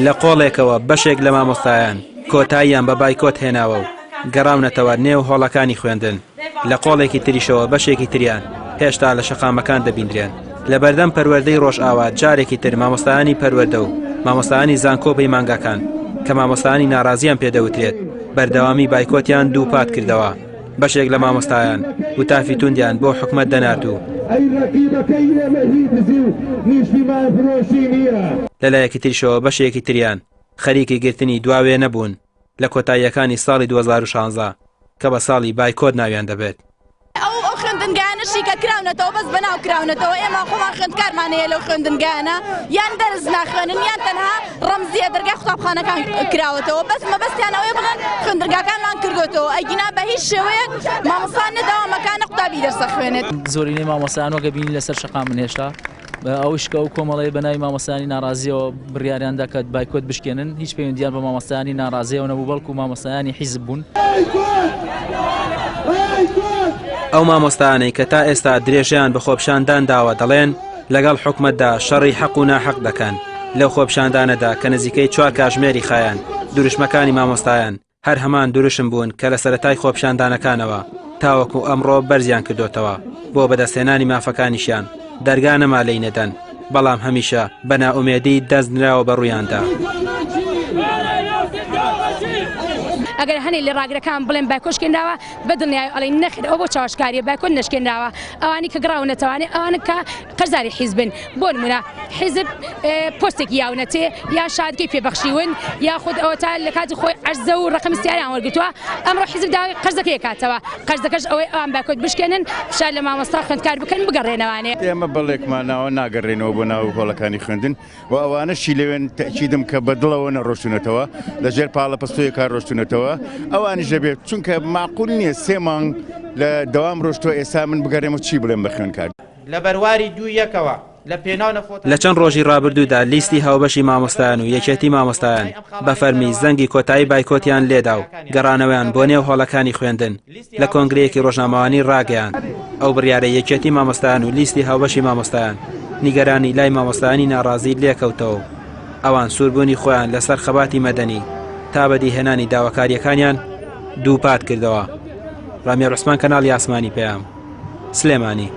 لە قۆڵێکەوە بەشێک لە مامۆستایان کۆتاییان بە بایکۆت هێناوە و گەڕاونەتەوە نێو هۆڵەکانی خوێندن، لە قۆڵێکی تریشەوە بەشێکی تریان هێشتا لە شەقامەکان دەبیندرێن. لە بەردەم پەروەردەی ڕۆژئاوا جارێکی تر مامۆستایانی پەروەردە و مامۆستایانی زانکۆ و پەیمانگاکان کە مامۆستایانی ناڕازییان پێ دەوترێت بەردەوامی بایکۆتیان دووپات کردەوە. بەشێک لە مامۆستایان وتافی توندیان بۆ حکومەت دەنارد و لەلایەکی تریشەوە بەشێکی تریان خەریکی گرتنی دوا وێنە بوون لە کۆتاییەکانی ساڵی 2016 کە بە ساڵی بایکۆت ناویان دەبێت. ئەو ئەو خوێندنگایانەشی کە کراونەتەوە بەس بەناو کراونەتەوە، ئێمە خۆمان خوێندکارمان هەیە لەو خوێندنگایانە یان دەرس ناخوێنن یان تەنها ڕەمزیە دەرگای قوتابخانەکان کراوەتەوە، بەس مەبەستیان ئەوەیە بڵێن خوێندنگاکانمان کردوێتەوە، ئەگینا بە هیچ شێوەیەک مامۆستا نە دەوامەکان نە قوتابی دەرسە خوێنێت. زۆرینەی مامۆستایان وەک ئەبینی لەسەر شەقامن هێشتا، ئەوەش کە ئەو کۆمەڵەیە بە ناوی مامۆستایانی ناڕازیەوە بڕیاریان دا کە بایکۆت بشکێنن، هیچ پەیوەندیان بە مامۆستایانی ناڕازیەوە نەبوو، بەڵکو مامۆستایانی حیزب بوون. ئەو مامۆستایانەی کە تا ئێستا درێژەیان بە خۆپیشاندان داوە دەڵێن لەگەڵ حکومەتدا شەڕی حەق و ناحەق دەکەن، لەو خۆپیشاندانەدا کە نزیکەی چوار کاژمێری خایاند، دروشمەکانی مامۆستایان هەر هەمان دروشم بوون کە لە سەرەتای خۆپیشاندانەکانەوە تاوەکو ئەمڕۆ بەرزیان کردۆتەوە بۆ بەدەستهێنانی مافەکانیشیان دەرگا نەما لێی نەدەن، بەڵام هەمیشە بە نائومێدی دەست نراوە بە ڕوویاندا. ئەگەر هەنێ لە ڕاگرەکان بڵێن بایکۆت شکێنراوە، بە دڵنیایی ئەڵێین نەخێر ئەوە بۆ چاوەشکارییە بایکۆت نەشکێنراوە، ئەوانەی کە گڕاونەتەوانێ ئەوانە کە قەرزاری حیزبن بۆ نمونە حیزب پۆستێکی یاونەتێ یان شادگەی پێبەخشیون یاخود ئەوەتا لە کاتی خۆی عەرزە و ڕقم سیاریان وەرگتووە ئەمڕۆ حیزب داوای قەرزەکەی کاتەوە قەرزەکەش ئەوەی ئەوان بایکۆت بشکێنن فشار لە مامۆستا خوێندکار بکەن بگەڕێنەوانێ. ئێمە بەڵێکمان ناوە ناگەڕێنەوە بۆ ناو هۆڵەکانی خوێندن و ئەوانەشی لەوێن تەئکیدم کە بە دڵەوە نەڕۆشتوونەتەوە لە ژێر پاڵەپەستۆیەکا ڕۆشتوونەتەوە ئەوانیش دەبێت چونکە مەعقول نییە سێ مانگ لە دەوام ڕۆشتووە ئێستا من بگەڕێمەوە چی بڵێم بە خوێندکار. لە بەرواری دوو یەکەوە لە پێناو نەفۆتاندنی لە چەند ڕۆژی ڕابردوودا لیستی هاوبەشی مامۆستایان و یەکێتی مامۆستایان بە فەرمی زەنگی کۆتایی بایکۆتیان لێدا و گەڕانەوەیان بۆ نێو هۆڵەکانی خوێندن لە کۆنگرەیەکی ڕۆژنامەوانی ڕاگەیاند ئەو بڕیارەی یەکێتی مامۆستایان و لیستی هاوبەشی مامۆستایان نیگەرانی لای مامۆستایانی ناڕازی لێکەوتەوە و ئەوان سووربوونی خۆیان لەسەر خەباتی مەدەنی تا بەدیهێنانی داواکارییەکانیان دووپات کردەوە. ڕامیار عوسمان کەناڵی ئاسمانی پەیام، سلێمانی.